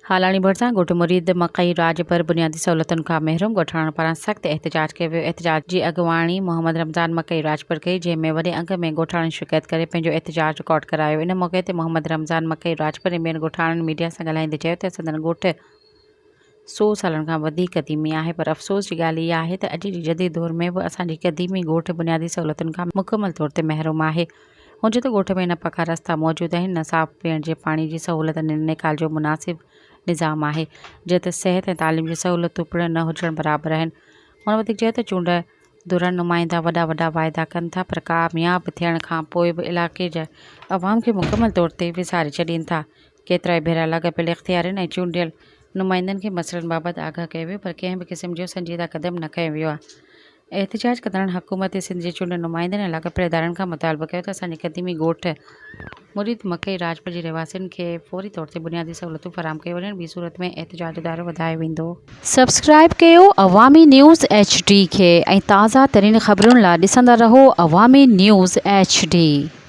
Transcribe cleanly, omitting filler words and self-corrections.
هالاڻي ڀرسان ڳوٺ مريد مڪئي راڄ پر بنيادي سهولتن کان محروم ڳوٺاڻن پاران سخت احتجاج ڪيو ويو، احتجاج جي اڳواڻي محمد رمضان مڪئي راڄپر ڪئي، جنهن ۾ وڏي انگ ۾ ڳوٺاڻن شرڪت ڪري پنهنجو احتجاج رڪارڊ ڪرايو، ان موقعي تي محمد رمضان مڪئي راڄپر ۽ ٻين ڳوٺاڻن ميڊيا سان ڳالهائيندي چيو ته سندن ڳوٺ سو سالن کان وڌيڪ قديمي آهي پر افسوس جي ڳالهه اها آهي ته اڄ جي جديد دور ۾ به اسان جي قديمي ڳوٺ بنيادي سهولتن کان مڪمل طور تي محروم آهي. هن چيو ته ڳوٺ ۾ نه پڪا رستا موجود آهن، نه صاف پيئڻ جي پاڻي جي سهولت ۽ نه نيڪال جو مناسب نظام آهي، جڏهن ته صحت ۽ تعليم جون سهولتون پڻ نه هجڻ برابر آهن. هن وڌيڪ چيو ته چونڊ دوران نمائندا وڏا وڏا واعدا ڪن ٿا پر ڪامياب ٿيڻ کان پوء به علائقي جي عوام کي مڪمل طور تي وساري ڇڏين ٿا، ڪيترائي ڀيرا لاڳاپيل اختيارين ۽ چونڊيل نمائندن کي مسئلن بابت آگاهه ڪيو ويو پر ڪنهن به قسم جو سنجيده قدم نه کنيو ويو آهي. احتجاج ڪندڙن حڪومت سنڌ جي چونڊيل نمائندن ۽ لاڳاپيل ادارن کان مطالبو ڪيو ته اسان جي قديمي ڳوٺ مريد مڪئي راڄپر جي رهواسين کي فوري طور تي بنيادي سهولتون فراهم ڪيون وڃن ٻي صورت ۾ احتجاج جو دائرو وڌايو ويندو. سبسڪرائيب ڪيو عوامي نيوز ايڇ ڊي کي ۽ تازه ترين خبرن لا ڏسندا رهو عوامي نيوز ايڇ ڊي.